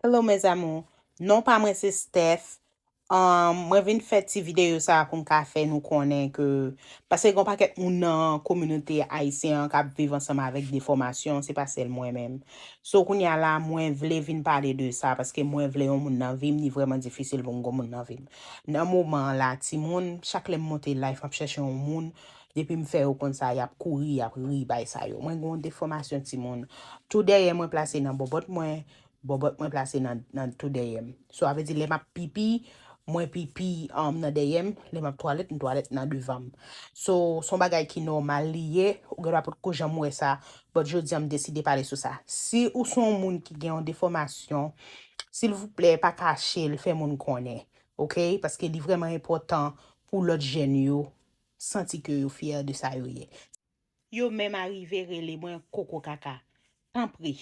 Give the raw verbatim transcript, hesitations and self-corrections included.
Hello mes amours, non pa mwen se Steph. Um, mwen vin fè ti videyo sa pou m ka fè nou konnen ke, paske gen yon pakèt moun nan kominote ayisyen an k ap viv ansanm avèk defòmasyon, se pa sèl mwen menm. So kounye a la, mwen vle vin pale de sa, paske mwen vle yon moun nan vi m, li vrèman difisil pou m gen yon moun nan vi m. Nan moman an la, timoun, chak lè m monte live, m ap chèche yon moun, depi m fè yo konn sa, y ap kouri, y ap ri, bay sa yo. Mwen gen yon defòmasyon timoun. Tou dèyè mwen plase nan bòbòt mwen, bòbòt mwen plase nan, nan tou dèyè m. So, sa vle di, lè m ap pipi, mwen pipi um, nan dèyè m, lè m ap twalèt, m twalèt nan devan m. So, se yon bagay ki nòmal li ye, ou gen dwa potko janm wè sa, but jodi a m deside pale sou sa. Si ou se yon moun ki gen yon defòmasyon, silvouplè, pa kache l, fè moun konnen, oke? Paske li vrèman enpòtan pou lòt jèn yo santi ke yo fyè de sa yo ye. Yo menm arive rele mwen koko kaka. Tanpri,